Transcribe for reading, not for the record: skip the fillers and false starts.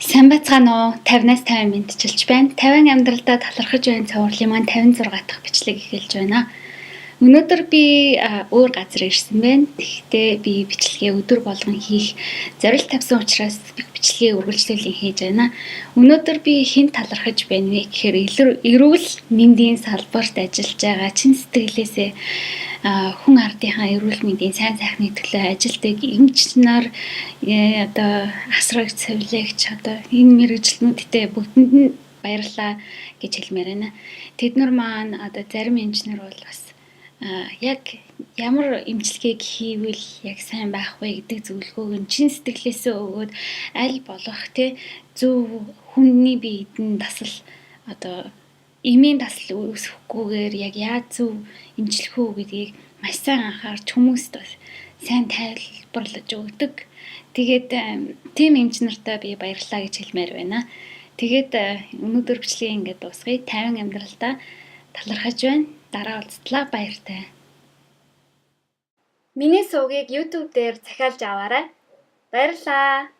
Сайн байцгаана уу? 50-аас 50 мэдчилж байна. 50 амьдралдаа талархаж байна цувралын маань 56 дахь бичлэг эхэлж байна. Өнөөдөр би өөр газар ирсэн байна. Тэгэхдээ би бичлэгээ өдөр болгон хийх зорилт тавьсан учраас бичлэгээ үргэлжлүүлэн хийж байна. Өнөөдөр би хэн талархаж байна вэ гэхээр эрүүл мэндийн салбарт ажиллаж байгаа чин сэтгэлээсээ хүн ардынхаа эрүүл мэндийн сайн сайхны төлөө ажилдаг эмч нар одоо асрагч, цэвлэгч одоо энэ мэргэжилтнүүдтэй бүгдэнд нь баярлалаа гэж хэлмээр байна. Тэд нар маань одоо зарим эмч нар бол бас яг ямар эмчилгээг хийвэл яг сайн байх вэ гэдэг зөвлөгөөг нь чин сэтгэлээсээ өгөөд аль болох те зөв хүний биед нь дасал одоо эмийн дасал үүсэхгүйгээр яг яаж зөв эмчлэх үү гэдгийг маш сайн анхаарч хүмүүст бас сайн тайлбарлаж өгдөг. Тэгээд тийм эмч нартай би баярлалаа гэж хэлмээр байна. Тэгээд өнөөдөр бичлэгийг ингээд дуусгая. 50 амьдралдаа талархаж байна. Дараа уулзтлаа, баяртай. Миний сувгийг YouTube дээр захиалж аваарай. Баярлалаа.